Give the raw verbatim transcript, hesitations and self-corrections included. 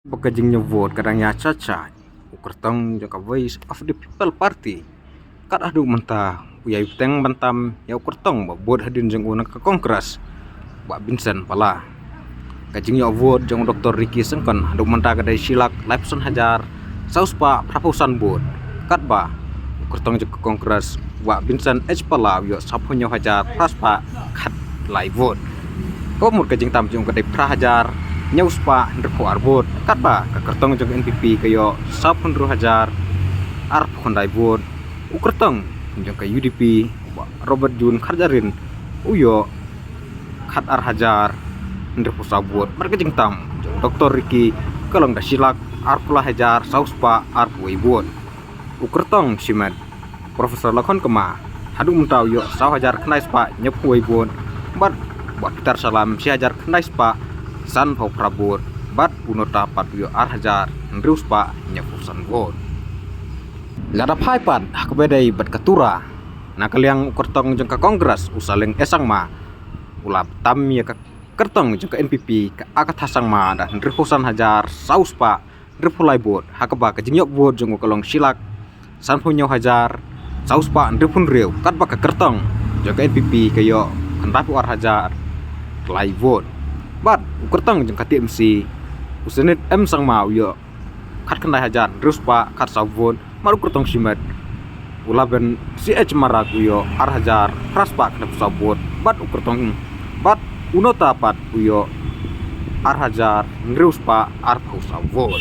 Ba ka jingñiew vote ka dang ïa cha cha, u kyrtong jong ka Voice of the People Party kat haduh mynta u ïai bteng ban tam ïa u kyrtong ba bud hadien jong u na ka Congress, Bah Vincent Pala. Ka jingïoh vote jong u Doktor Ricky Syngkon haduh mynta ka dei shi lak laiphew san hajar saw spah phraphew san vote, katba u kyrtong jong ka Congress, Bah Vincent H Pala, u ïoh sawphew hynñiew hajar phra spah khatlai vote. Kaba mut ka jingtam jong u ka dei phra hajar hynñiew spah hynriewphew ar vote, katba ka kyrtong jong ka N P P ka ïoh sawphew hynriew hajar arphew khyndai vote. U kyrtong jong ka U D P, Bah Robert June Kharjahrin, u ïoh khatar hajar hynriewphew saw vote. Bad ka jingtam jong u Doktor Ricky ka long da shi lak arphew lai hajar saw spah arphew wei vote. U kyrtong shimet, Professor Lakhon Kama, haduh mynta u ïoh saw hajar khyndai spah hynñiewphew wei vote. Bad Bah Peter Shallam shi hajar khyndai spah sanphew phra vote. Bad u Nota pat u ïoh ar hajar hynriew spah hynñiewphew san vote. Lada phai pat ha kaba dei bad ka Tura, na ka liang u kyrtong jong ka Congress, u Saleng A Sangma, u la tam ïa ka kyrtong jong ka N P P, ka Agatha Sangma, da hynriewphew san hajar saw spah hynriewphew lai vote, ha kaba ka jingïoh vote jong u ka long shi lak sanphew hynñiew hajar saw spah hynriewphew hynriew, katba ka kyrtong jong ka N P P ka ïoh khyndaiphew ar hajar lai vote. Bad u kyrtong jong ka T M C, u Senate M Sangma, u ïoh khatkhyndai hajar hynriew spah khatsaw vote. Bad u kyrtong shimet, u Laban C H Marak, u ïoh ar hajar phra spah khyndai phew saw vote. Bad u kyrtong, bad u Nota pat u ïoh ar hajar hynriew spah arphew saw vote.